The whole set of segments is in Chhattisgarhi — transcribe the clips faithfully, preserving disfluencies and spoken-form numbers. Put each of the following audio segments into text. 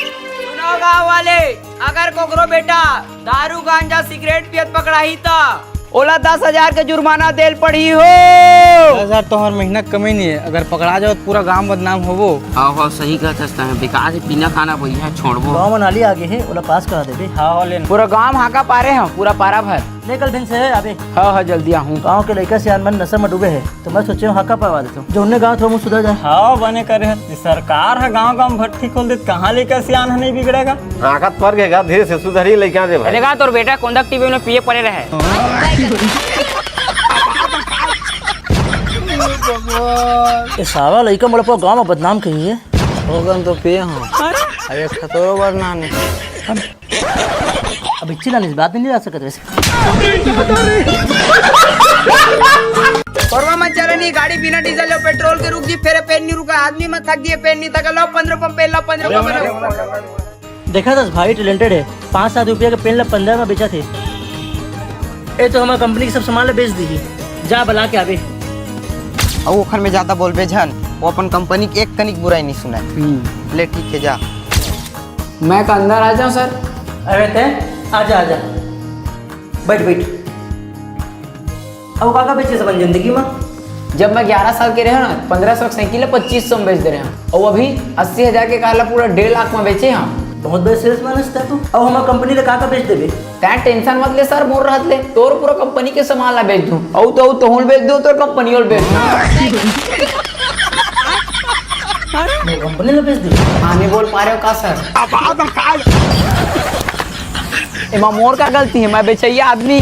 सुनो गांव वाले, अगर कोकरो बेटा दारू, गांजा, सिगरेट पियत पकड़ाही त ओला दस हजार के जुर्माना देल पड़ही हो। दस हजार तो हर महीना कमी नहीं है, अगर पकड़ा जाओ तो पूरा गांव बदनाम होबो। हाँ हाँ, सही कहत हस तैं, बेकार से पीना खाना भैया छोड़बो। गांव म नाली आगे हे, ओला पास करा देबे। हाँ हाँ, लेना। पूरा गांव हाका पारे हम, पूरा पारा भर। ले कल दिन से है अबे। हाँ हाँ, जल्दी आहूँ। गांव के लइका सियान मन नशा म डूबे हे, तो मैं सोचे हूँ हाका पावा देता हूँ, जो उन्हें गांव थोड़ा मुंह सुधर जाए। हाँ, बने करे है। सरकार ह गांव गांव भट्ठी खोल देत, कहाँ लइका सियान ह नहीं बिगड़ेगा? आकत पर के गा, धीरे से सुधरी लइका रे भाई। अरे गा, तोर बेटा कोंदक टीवी में पिए पड़े रहे। ये सारा लइका मोला पूरा गांव में बदनाम कही है। होगन तो पिए हूँ। अरे खतरो बदनाम है। अब इच्छी लाने से बात नहीं ला सकत वैसे। परवा मन चलनी गाड़ी बिना डीजल अउ पेट्रोल के रुक जी, फेर पेन नहीं रुका, आदमी मन थक दिए, पेन नहीं थका, लो पंद्रह पंप, लो पंद्रह पंप। देखा दस भाई टैलेंटेड है, पाँच सात रुपया के पेन ला पंद्रह में बेचा थे। ए तो हमार कंपनी के सब सामान ला बेच दी, जा बला के आबे। अउ ओखर में ज्यादा बोलबे झन, वो अपन कंपनी के एक कनिक बुराई नहीं सुनाए। ले ठीक है, जा। मैं का अंदर आ जाऊं सर? अरे ते आजा, आजा, बैठ बैठ। अउ का का बेचे अपन जिंदगी में? जब मैं ग्यारह साल के रहे ना, पंद्रह सौ के साइकिल ला पच्चीस सौ में बेच दे रहे हैं, और अभी अस्सी हजार के कार ला पूरा डेढ़ लाख में बेचे हम। बहुत बड़े सेल्समैन है तू। अब हमार कंपनी ला का का बेच देबे? तैं टेंशन मत ले सर, मोर रहत ले तोर पूरा कंपनी के सामान ला बेच दूं। अउ तो अउ तोहूं बेच दूं, तोर कंपनी ला बेच दूं। मोर कंपनी ला बेच दे। हाँ, नहीं बोल पा रहे हो का सर? एमा मोर का गलती है, मैं बेचैया आदमी।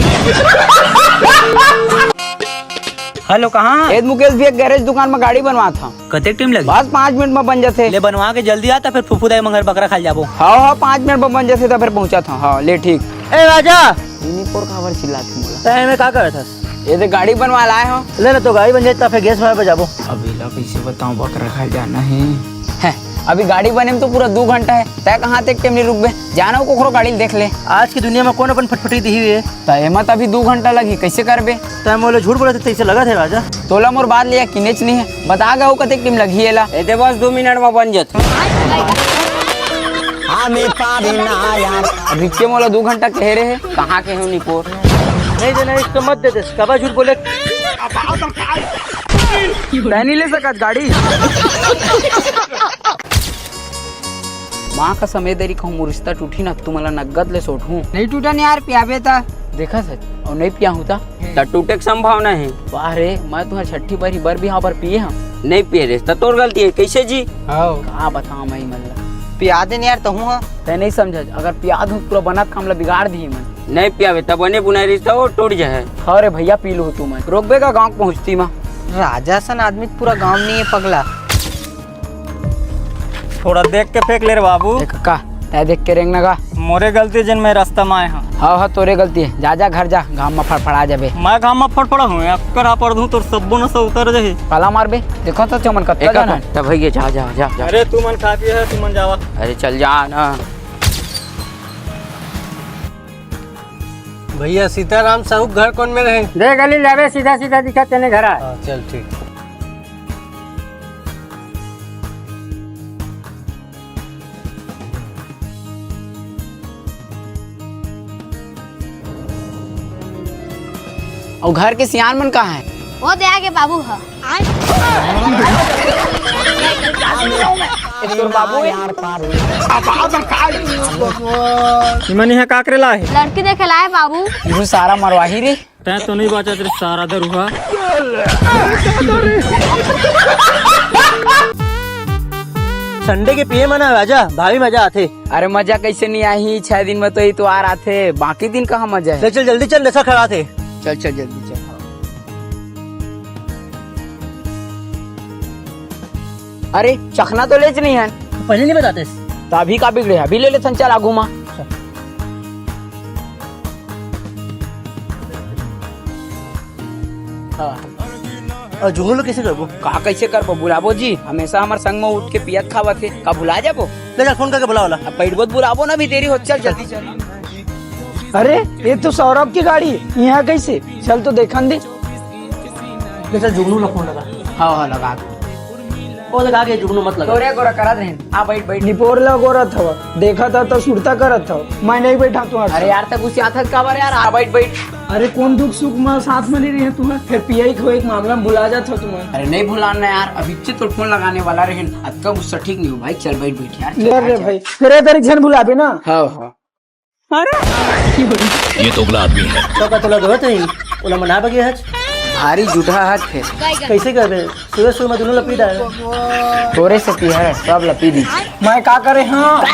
हेलो, कहाँ? ए मुकेश भैया, गैरेज दुकान में गाड़ी बनवात हंव। कतेक टाइम लगही? बस पाँच मिनट में बन जाथे। ले बनवा के जल्दी आ, त फेर फूफू दाई मंगर बकरा खाए ल जाबो। हाँ हाँ, पाँच मिनट में बन जाथे त फेर पहुंचत हंव। हाँ ले ठीक। ए राजा, इनी पोर काबर चिल्लात हे मोला? तैं एमे का करत हस? ये दे गाड़ी बनवा लाए हंव। ले ना, तो गाड़ी बन जाए त फेर गैस भरवाए बर जाबो। अब एला कइसे बताऊं, बकरा खाए जाना हे। हैं, अभी गाड़ी बने में तो पूरा दू घंटा हे, तैं कहाँ तक टेमनी रुकबे? जाना हो कोखरो गाड़ी ल देख ले। आज की दुनिया में कौन अपन फटफटी दिही हुई है? त एमा त अभी दू घंटा लगही, कइसे करबे? तैं मोला झूठ बोलत हे, तइसे लगत हे राजा। तोला मोर बात ले यकीनेच नइ हे। बता गा, अउ कतेक टाइम लगही एला? ए दे बस दू मिनट म बन जथे। हाँ, मैं पारी ना यार। अभी के मोला दू घंटा कहे रहे, कहाँ के हूँ निपोर? नहीं देना, इसको मत दे दे, कबा झूठ बोले। तैं नहीं ले सकत गाड़ी। माँ का समे दरी कहूँ मोर रिश्ता टूटी ना, तुमला नगद ले सोटहूँ। नहीं टूटन यार, पियाबे त। देखा सच, अउ नहीं पिया हूँ त? त टूटे के संभावना हे। वाह रे, मैं तुहर छठी बारी बर बिहाव बर पिए हंव। नहीं पिए रे, त तोर गलती हे, कइसे जी? हाँ। का बतावं मैं मन ला। पिया दे न यार, तहूँ हा। तैं नहीं समझत, अगर पिया दूँ पूरा बनत काम ला बिगाड़ दिही मन। नहीं पियाबे त बने बुनाए रिश्ता वो टूट जाए। हाँ रे भैया, पी लूँ तू मन। रोकबे का गाँव के पहुँचती मा? राजा सन आदमी पूरा गाँव नहीं है पगला। थोड़ा देख के फेंक ले रे बाबू। ए कक्का, तैं देख के रेंग ना गा। मोरे गलती जेन मैं रास्ता में आए हंव। हाँ, हाँ, तोरे गलती हे। जा, जा, घर जा, घाम में फड़फड़ा जाबे। मैं घाम में फड़फड़ा हूँ, अक्कर आ पड़ दूँ, तोर सब्बो नशा उतर जाही। पाला मारबे, देखो तो चमन कत्ता ए कक्का, जाना हे। तब भैया, जा, जा, जा, जा। अरे, तू मन खा पिए है, तू मन जावा। अरे, चल जा ना। भैया, सीताराम साहू घर कौन में रहे? दे गली लेबे, सीधा, सीधा दिखा तेने घर आ। हाँ, चल, ठीक। अउ घर के सियान मन कहाँ हे? वो दे आगे बाबू ह। ए, तोर बाबू हे? इमन इहाँ का करे ला हे? लड़की देखे ला हे बाबू। इहू सारा मरवाही रे। तैं तो नहीं बाचत रे सारा दरुहा। संडे के पिए मना राजा, भारी मजा आथे। अरे मजा कइसे नहीं आही, छह दिन में तो इतवार आथे, बाकी दिन कहाँ मजा हे? ले चल जल्दी चल, नशा खड़ा थे। चल चल जल्दी चल। अरे चखना तो लेच नहीं हे। पहले नहीं बताते। त अभी का बिगड़े, अभी ले लेथन, चल आगू मा। हाँ। अउ जुगनू ल कइसे करबो? का कइसे करबो? बुलाबो जी, हमेशा हमर संग में उठ के पियत खावत हे, का भुला जाबो? ले जा, फोन करके बुला ओला। अब पैडबो त बुलाबो ना, अभी देरी होत, चल जल्दी चल। अरे, ये तो सौरभ की गाड़ी, इहाँ कइसे? चल तो देखन दे। ले चल, जुगनू ल फोन लगा। हाँ, हाँ, लगा। ओ लगा के जुगनू मत लगा। गोरे गोरा करत रहेन। आ, बैठ, बैठ। निपोर ल गोरत हव, देखत हव त सुरता करत हव। मैं नहीं बैठा तुंहर अरे संग। यार, तक उसे आथत काबर यार? आ, बैठ, बैठ। अरे, कोन दुख सुख म साथ म नहीं रहे तुंहर, फेर पियई खोई के मामला म भुला जात हव तुंहर। अरे, नहीं भुलाना यार, अभी से तो फोन लगाने वाला रहेन। अतका गुस्सा ठीक नहीं हो भाई, चल बैठ, बैठ यार, ले चल, रे चल। भाई, फेर ए तरीक झन भुलाबे ना। हाँ, हाँ। अरे, ये दोगला आदमी है। तो का तोला दोहत नहीं, ओला मना बगे हच। भारी जुठा हाथ फेर। कैसे करबे? सुबह सुबह मैं दोनों लपी डाल। तोरे से पी है, सब लपी दी। मैं का करे हाँ?